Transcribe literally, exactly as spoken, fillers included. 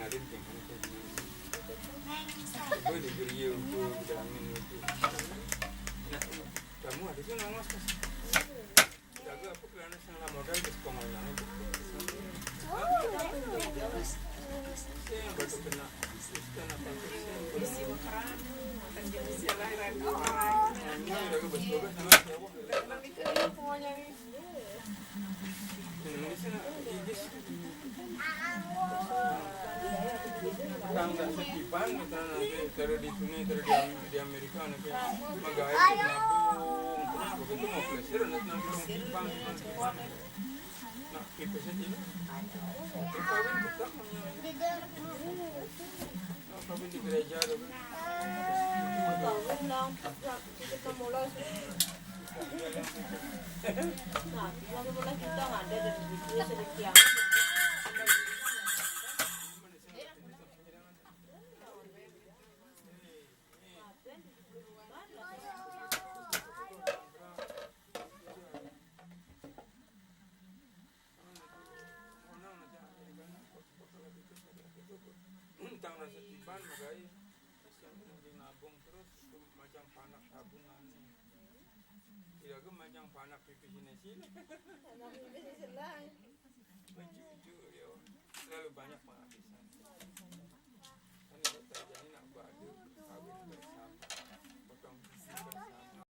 Ada yang mana saya bilang. Gue di geria, gue bilangin itu. Nah, kamu ada sih nangos, Mas? Jaga apa kelana salah modal, terus pengolahan itu. Saya yang baru kena, kena apa? Isi makaran, makan jenis yang lain-lain. Ini udah gue bagus-bagus sama siapa? Karena itu dia semuanya nih. Indonesia, Inggris. Tangga setipan, kita nanti taruh di sini, taruh di, Am- di Amerika, nanti magaya, nabung, terus begitu mau plesir, nanti nabung setipan, setipan. Nah, pipisnya ini. Kawin kita, nah, kawin di gereja tuh kan. Tahun lang, kita mulai. Nah, kita mulai kita nggak ada dan begitu ya, sedikit yang Tang rasa tiban, magai, yang nabung terus, macam panak tabungan nih. Tidak ke macam panak pipis ini sini. Anak pipis sini. Lucu, yo. Terlalu banyak pengalaman.